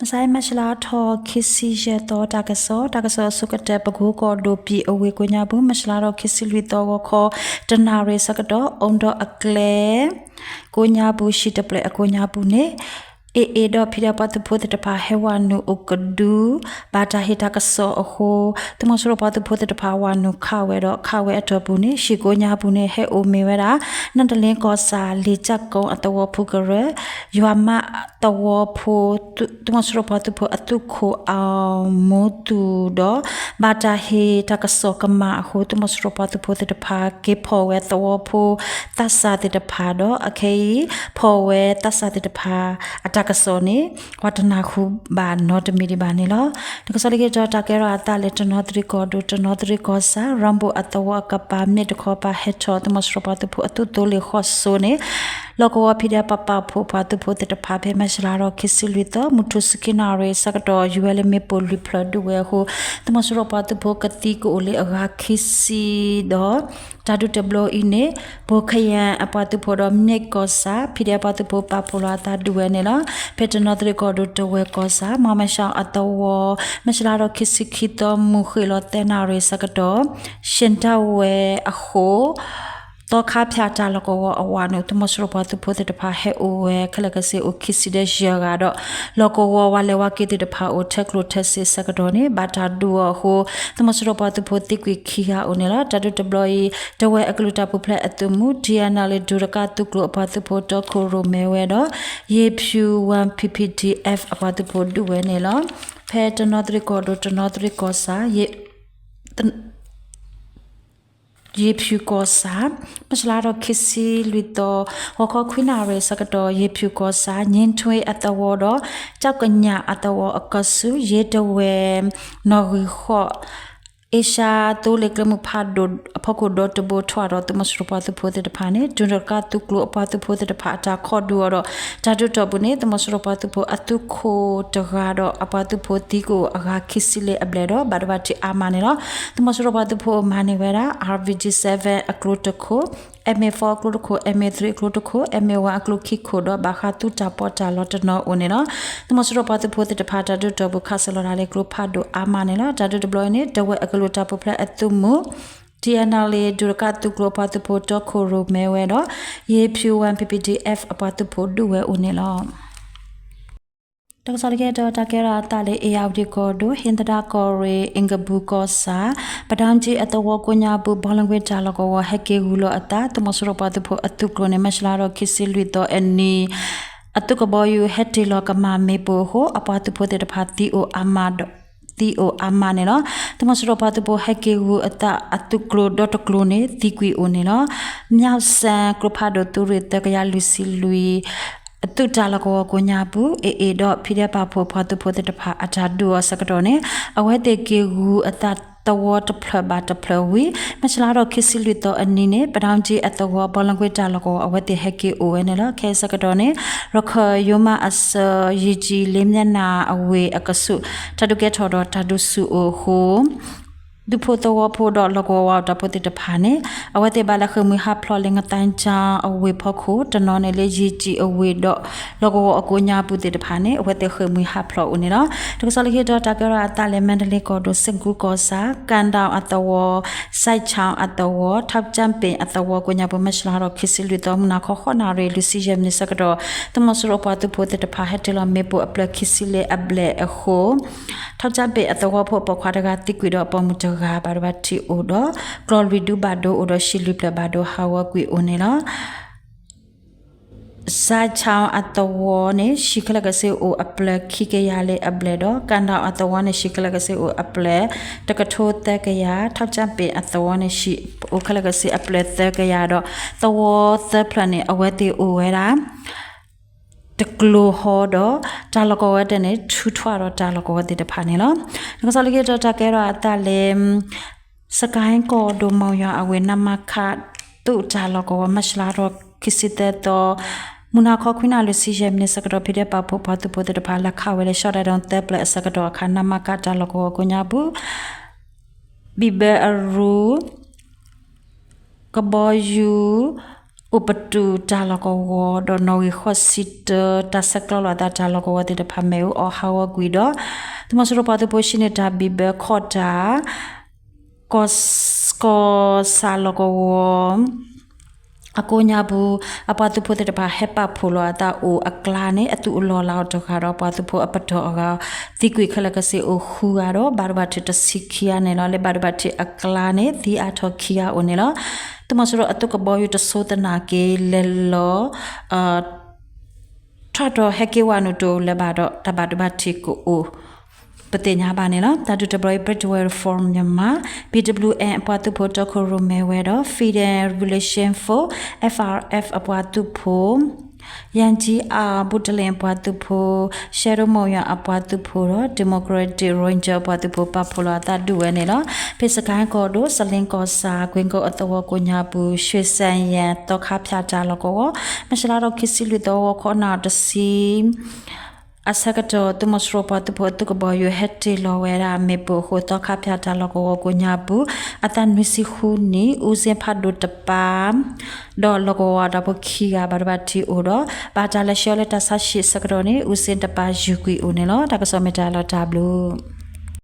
မဆါအံၤ မၢ်ၡလါထီၣ် ခံဆံယဲၢ်သီ တၢ်ကစီၣ်, တၢ်ကစီၣ်အဆိကတၢၢ် ပကိကီၢ်ဒိၣ် ပံၣ်အဝ့ၢ်ကိးညါပူၤ မၢ်ၡလါထီၣ် ခံဆံလွံၢ်သီ ဂီၤခီ တနၣ်ရံၣ်ဆၢကတီၢ် အိၣ်ဒီးအကျဲ ကိးညါပူၤ ဟံၣ်တဖျၢၣ်အကိးညါပူၤန့ၣ် အ့ၣ်အ့ၣ်ဒီး ဖံးဒဲးပှၤသုးဖိသ့ၣ်တဖၣ် ဟဲဝဲနုာ်အိၣ်ကဒု ဘၣ်တၢ်ဟ့ၣ်တၢ်ကစီၣ်အဃိ သုးမီၤစိရိၤပှၤသုးဖိသ့ၣ်တဖၣ် ဝဲနုာ်ခးဝဲဒီး ခးဝဲအတီၢ်ပူၤန့ၣ် ဟံၣ်ကိးညါပူၤန့ၣ် ဟဲအိၣ်မ့ၢ်ဝဲဒၣ် နတလ့ကီၢ်ဆၣ် လ့ၣ်ကၠၢ်ကိအသဝီဖိကရၢ ယွၤမးသဝီဖိ သုးမီၤစိရိၤပှၤသုးဖိအသုးခိၣ်အမိၢ်သူၣ်ဒီး ဘၣ်တၢ်ဟ့ၣ်တၢ်ကစီၣ်ကမၣ်အဃိ သုးမီၤစိရိၤပှၤသုးဖိသ့ၣ်တဖၣ် က့ၤဖီၣ်ဝဲသဝီဖိ သးစၢ်သ့ၣ်တဖၣ်ဒီး အခဲအံၤ ဖီၣ်ဝဲသးစၢ်သ့ၣ်တဖၣ် အတၢ်ကစီၣ်န့ၣ် ပှၤတနၢ်ဟူဘၣ်နီတမံၤဒံးဘၣ်န့ၣ်လီၤ. တၢ်ကစီၣ်လၢခံတခါ တၢ်ကဲထီၣ်အသးလၢ တနီသရံၣ်ကီၢ်ဒိၣ် တနီသရံၣ်ကီၢ်ဆၣ် ရၤဘိၣ်အသဝီအကပၤ မ့ၣ်တခီပၤ ဟဲထီၣ် သုးမီၤစိရိၤပှၤသုးဖိအသုးသိလ့ၣ်ဃီၣ်စိန့ၣ် လီၢ်ကဝီၤဖံးဒဲးပပာ်ဖှိၣ်ပှၤသုးဖိသ့ၣ်တဖၣ် ဖဲမၢ်ၡလါထီၣ် ခံဆံလွံၢ်သီ မုၢ်ထူၣ်ဆံခံနၣ်ရံၣ်ဆၢကတီၢ် ယွၤလၢမ့ၣ်ပိၢ်လွံၢ်ဖျၢၣ်ဒုးဝဲအဃိ သုးမီၤစိရိၤပှၤသုးဖိကသံကအိၣ်လၢအဂၤခံဆံဒီး တၢ်ဒုးတဘျီအံၤန့ၣ် ပိၣ်ခယၣ်အပှၤသုးဖိဒီး မ့ၣ်ကီၢ်ဆၣ် ဖံးဒဲးပှၤသုးဖိပာ်ဖှိၣ်လီၤအသးဒုးဝဲန့ၣ်လီၤ. ဖဲတနီသရံၣ်ကီၢ်ဒိၣ် တဝဲၢ်ကီၢ်ဆၣ် မီၢ်မဲၣ်ရှီအသဝီ မၢ်ၡလါထီၣ် ခံဆံခံသီ မုၢ်ဃ့ၢ်လီၤသၢနၣ်ရံၣ်ဆၢကတီၢ် ရှ့ၣ်တၢ်ဝဲအဃိ သီခါဖၠၣ်တၢ်လီၢ်ကဝီၤအဝၤန့ၣ် သုးမီၤစိရိၤပှၤသုးဖိသ့ၣ်တဖၣ် ဟဲအိၣ်ဝဲခဲလၢာ်ခဲဆ့ အိၣ်ခံဆံဒီးယဲၢ်ဂၤဒီး လီၢ်ကဝီၤဝၤလဲၤဝါက့ၤသ့ၣ်တဖၣ်အိၣ် ထဲကျိၣ်ထဲစ့ဆၢကတီၢ်န့ၣ် ဘၣ်တၢ်ဒုးအီၤအဃိ သုးမီၤစိရိၤပှၤသုးဖိသံကွံာ်ခံဂၤအိၣ်န့ၣ်လီၤ. တၢ်ဒုးတဘျီအံၤ တဝဲၢ်အကလုာ်တၢ်ပူၤဖျဲးအသုးမုၢ် ထံၣ်အဲၣ်နဲၣ်လ့ၣ် ဒူတကၣ်သုးကျိၤအပှၤသုးဖိတီခိၣ်ရိၣ်မဲဝဲဒီး ယ့ၤဖၠူၤ one P P D F အပှၤသုးဖိဒုးဝဲန့ၣ်လီၤ. ဖဲတနီသရံၣ်ကီၢ်ဒိၣ် တနီသရံၣ်ကီၢ်ဆၣ် ယ့ၤဖၠူၤကီၢ်ဆၣ် မၢ်ၡလါထီၣ် ခံဆံလွံၢ်သီ ဂီၤခီခွံနၣ်ရံၣ်ဆၢကတီၢ် ယ့ၤဖၠူၤကီၢ်ဆၣ် ည့ထွ့အသဝီဒီး ကၠီကညၣ်အသဝီအကီၢ်ဆူ ယ့ၤတဝဲၢ် နီၣ်ဂံၢ်ဃီၣ် အ့ရှါသိလ့ၣ်ကျဲမုၢ်ဖးဒိၣ်အဖီခိၣ်ဒီတဘိ ထီၣ်ဒီးသုးမီၤစိရိၤပှၤသုးဖိသ့ၣ်တဖၣ်န့ၣ် ဒူတကၣ်သုးကျိၤအပှၤသုးဖိသ့ၣ်တဖၣ်အတၢ်ခိးဒုးအီၤဒီး တၢ်ဒုးတီၢ်ပူၤန့ၣ် သုးမီၤစိရိၤပှၤသုးဖိအသုးခိၣ်တဂၤဒီးအပှၤသုးဖိသံကအိၣ်အဂၤခံဆံလၢအဘျဲၣ်ဒီး ဘၣ်ဒိဘၣ်ထံးအါမးန့ၣ်လီၤ. သုးမီၤစိရိၤပှၤသုးဖိအမၤန့ၢ်ဝဲဒၣ် R V G seven အကျိတခိၣ် M A four အကျိတခိၣ် M A three အကျိတခိၣ် M A one အကျိခံခိၣ်ဒီး ဘၣ်ဃးသုးတၢ်ပီးတၢ်လီတနီၤအိၣ်န့ၣ်လီၤ. သုးမီၤစိရိၤပှၤသုးဖိသ့ၣ်တဖၣ် တၢ်ဒုးတီၢ်ပူၤခးစၢၤလီၤတၢ်လၢကျိဖးဒိၣ်အါမးန့ၣ်လီၤ. တၢ်ဒုးတဘျီအံၤန့ၣ် တဝဲၢ်အကလုာ်တၢ်ပူၤဖျဲးအသုးမုၢ် T N L A ဒူတကၣ်သုးကျိၤအပှၤသုးဖိတီခိၣ်ရိၣ်မဲဝဲဒီး ယ့ၤဖၠူၤ one P P D F အပှၤသုးဖိဒုးဝဲအိၣ်န့ၣ်လီၤ. တၢ်ကစီၣ်လၢခံတခါ တၢ်ကဲထီၣ်အသးလၢ အ့ၣ်ယၣ်ဝတံၣ်ကီၢ်ဒိၣ် ဟ့ၣ်သဒၣ်ကီၢ်ရ့ၣ် အ့ၣ်ကဘူၣ်ကီၢ်ဆၣ် ပဒၢကၠံအသဝီကိးညါပူၤ ဘီလီကွံတၢ်လီၢ်ကဝီၤ ဟဲက့ၤဂုာ်လီၤအသး သုးမီၤစိရိၤပှၤသုးဖိအသုးကျိၤန့ၣ် မၢ်ၡလါထီၣ် ခံဆံလွံၢ်သီအနံၤ အသုးကဘီယူၤ ဟဲတ့ၢ်လီၤကမၣ်မ့ၣ်ပိၢ်အဃိ အပှၤသုးဖိသ့ၣ်တဖၣ် သံအိၣ်အါမးဒီး သံအိၣ်အါမးန့ၣ်လီၤ. သုးမီၤစိရိၤပှၤသုးဖိဟဲက့ၤဂုာ်အသးအသုးကျိၤဒီတကျိၤန့ၣ် သံကွံာ်အိၣ်န့ၣ်လီၤ. မၠၣ်စဲၣ်ကျိဖးဒိၣ်သုးရ့ၣ် သၢကယၤလွံၢ်ဆံလွံၢ် အသုးတၢ်လီၢ်ကဝီၤကိးညါပူၤ အ့ၣ်အ့ၣ်ဒီး ဖံးဒဲးပာ်ဖှိၣ်ပှၤသုးဖိသ့ၣ်တဖၣ်အတၢ်ဒုးအီၤဆၢကတီၢ်န့ၣ် အဝဲသ့ၣ်က့ၤဂုာ်အသးသဝီတဖျၢၣ်ဘၣ်တဖျၢၣ်ဝံၤ မၢ်ၡလါထီၣ် ခံဆံလွံၢ်သီအနံၤန့ၣ် ပဒၢကၠံအသဝီ ဘီလီကွံတၢ်လီၢ်ကဝီၤ အဝဲသ့ၣ်ဟဲက့ၤအိၣ်ဝဲန့ၣ်လီၤ. ခဲအံၤဆၢကတီၢ်န့ၣ် ရခၢၣ်ယိမးအစၢၤ ယံာ်ကၠံလ့မၠဲၣ်နၤအဝ့ၢ်အကဆူး တၢ်ဒုးကဲထီၣ်ဒီးတၢ်ဒုးဆူၣ်အိၣ်အဃိ ဒူဖိသဝီဖိဒီးလီၢ်ကဝီၤဝးတၢ်ဖိသ့ၣ်တဖၣ်န့ၣ် အဝဲသ့ၣ်ဘၣ်လဲၤဃ့ၢ်မှံဟးဖျိးလၢ ငသဲကၠၢ်အဝ့ၢ်ဖီခိၣ် တနီၤန့ၣ်လၢယံာ်ကၠံအဝ့ၢ်ဒီး လီၢ်ကဝီၤအကိးညါပူၤသ့ၣ်တဖၣ်န့ၣ် အဝဲသ့ၣ်ဃ့ၢ်မှံဟးဖျိးအိၣ်န့ၣ်လီၤ. တၢ်ကစီၣ်လၢခံတခါ တၢ်ကဲထီၣ်အသးလၢ မါဒလ့ကီၢ်ဒိၣ် စ့ၣ်ကူကီၢ်ဆၣ် ကၣ်ဒၣ်အသဝီ စဲးဆၣ်အသဝီ ထီၣ်ကၠၣ်ပ့ၣ်အသဝီကိးညါပူၤ မၢ်ၡလါထီၣ် ခံဆံလွံၢ်သီ မုၢ်နၤခီ ဃိးနၣ်ရံၣ် လွံၢ်ဆံယဲၢ်မံးနံးဆၢကတီၢ် သုးမီၤစိရိၤပှၤသုးဖိသ့ၣ်တဖၣ် ဟဲတ့ၢ်လီၤမ့ၣ်ပိၢ်အဖျၢၣ်ခံဆံလၢအဘျဲၣ်အဃိ ထီၣ်ကၠၣ်ပ့ၣ်အသဝီဖိအပိာ်ခွါတဂၤသံကွံာ်ဒီး ပိာ်မုၣ်တဂၤဘၣ်ဒိဘၣ်ထံးအိၣ်ဒီး ကျီၢ်လွံၢ်ဒူဘၣ်ဒိအိၣ်ဒီး ဟံၣ်လွံၢ်ဖျၢၣ်ဘၣ်ဒိဟးဂီၤကွံာ်အိၣ်န့ၣ်လီၤ. စဲးဆၣ်အသဝီန့ၣ် ဟံၣ်ခဲလၢာ်ကစ့ၢ်အိၣ်အဖျၢၣ်ခံကယၤလၢအဘျဲၣ်ဒီး ကၣ်ဒၣ်အသဝီန့ၣ် ဟံၣ်ခဲလၢာ်ကစ့ၢ်အိၣ်အဖျၢၣ် တကထိသၢကယၤ ထီၣ်ကၠၣ်ပ့ၣ်အသဝီန့ၣ် ဟံၣ်အိၣ်ခဲလၢာ်ကစ့ၢ်အဖျၢၣ်သၢကယၤဒီး သဝီသၢဖျၢၣ်န့ၣ် အဝဲသ့ၣ်အိၣ်ဝဲဒၣ် တကျိၤဟီဒီး တၢ်လီၢ်ကဝီၤဝဲတၢ်န့ၣ် ထုးထွးဒီးတၢ်လီၢ်ကဝီၤသ့ၣ်တဖၣ်န့ၣ်လီၤ. တၢ်ကစီၣ်လၢခံတခါ တၢ်ကဲထီၣ်အသးလၢ စကဲၣ်ကီၢ်ဒိၣ် မီၢ်ယွၤအဝ့ၢ် နမခ သုးတၢ်လီၢ်ကဝီၤ မၢ်ၡလါထီၣ် ခံဆံသၢသီ မုၢ်နၤခီ ခွံနၣ်ရံၣ် လွံၢ်ဆံယဲၢ်မံးနံးဆၢကတီၢ် ဖံးဒဲးပာ်ဖှိၣ်ပှၤသုးဖိသ့ၣ်တဖၣ် လဲၤခးဝဲလၢ ရှီၣ်တဲၣ်ဒိၣ် သၢဖျၢၣ်အဆၢကတီၢ်အခါ နမခ တၢ်လီၢ်ကဝီၤကိးညါပူၤ ဘံၣ်ဘၢအရူ ကဘီယူၤ အိၣ်ပတုာ်တၢ်လီၢ်ကဝီၤ ဒီးနီၣ်ဂံၢ်ဃိးဆံတၢ တၢ်ဆဲးကျိးလိာ်အသးတၢ်လီၢ်ကဝီၤသ့ၣ်တဖၣ် မ့ၣ်အူအီၣ်ဟးဂီၤကွံာ်ဒီး သုးမီၤစိရိၤပှၤသုးဖိ ဟံးန့ၢ်တၢ်ဘံၣ်ဘၢခီၣ်တၢ် ကီၢ်ဆၣ်လီၢ်ကဝီၤ အကိးညါပူၤ အပှၤသုးဖိသ့ၣ်တဖၣ် ဟဲပာ်ဖှိၣ်လီၤအသးအိၣ်အကျါန့ၣ် အသုးအိၣ်လီၤလၢအီၤတဂၤဒီး ပှၤသုးဖိအပတီၢ်အဂၤ သံကွံာ်ခဲလၢာ်ကဆ့အိၣ်ဃုဂၤဒီး ဘၣ်ဒိဘၣ်ထံးတဆံခံဂၤန့ၣ်လီၤ. လၢဘၣ်ဒိဘၣ်ထံးအကျါန့ၣ် သံအါထီၣ်ခံဂၤအိၣ်န့ၣ်လီၤ. သုးမီၤစိရိၤအသုးကဘီယူၤတစိၢ်သနာ်က့ လဲၤလီၤ ထီၣ်တီၤဟဲက့ၤဝဲနုာ်တအိၣ်လၢၤဘၣ်ဒီး တၢ်ဘၣ်ဒိဘၣ်ထံးကအိၣ် ပသ့ၣ်ညါဘၣ်န့ၣ်လီၤ. တၢ်ဒုးတဘျီအံၤ Bridgeway Reform Myanmar, B W M အပှၤသုးဖိတီခိၣ်ရိၣ်မဲဝဲဒီး Federal Regulation Force, F R F အပှၤသုးဖိ ယၣ်ကၠံအါ ဘူတလ့ၣ်အပှၤသုးဖိ ရှဲရိမီၣ်ယွၤအပှၤသုးဖိဒီး Democratic Ranger အပှၤသုးဖိ ပာ်ဖှိၣ်လီၤအသးဒုးဝဲန့ၣ်လီၤ. ဖဲစကဲၣ်ကီၢ်ဒိၣ် စလ့ကီၢ်ဆၣ် ကွ့ကီၢ်အသဝီကိးညါပူၤ ရွှေစံယံ သီခါဖၠၣ်တၢ်လီၢ်ကဝီၤ မၢ်ၡးလါထီၣ်ခံဆံလွံၢ်သီ ဂီၤခီနၣ်ရံၣ်တဆံ အဆၢကတီၢ် သုးမီၤစိရိၤပှၤသုးဖိအသုးကဘီယူၤ ဟဲတ့ၢ်လီၤဝဲဒၣ်မ့ၣ်ပိၢ်အဃိ သီခါဖၠၣ်တၢ်လီၢ်ကဝီၤကိးညါပူၤ အသးနွံဆံဃုနံၣ် အူစ့ဖးဒိၣ်တပၤ ဒီးလီၢ်ကဝီၤတၢ်ဖိခံဂၤ ဘၣ်ဒိဘၣ်ထံးအိၣ်ဒီး ဘၣ်တၢ်လဲၤဆှၢလၢတၢ်ဆါဟံၣ်အဆၢကတီၢ်န့ၣ် အူစ့တပၤယူၤကွံာ်အိၣ်န့ၣ်လီၤ. တၢ်ကစီၣ်မ့ၢ်တၢ်လီၤတၢ်ဘျုး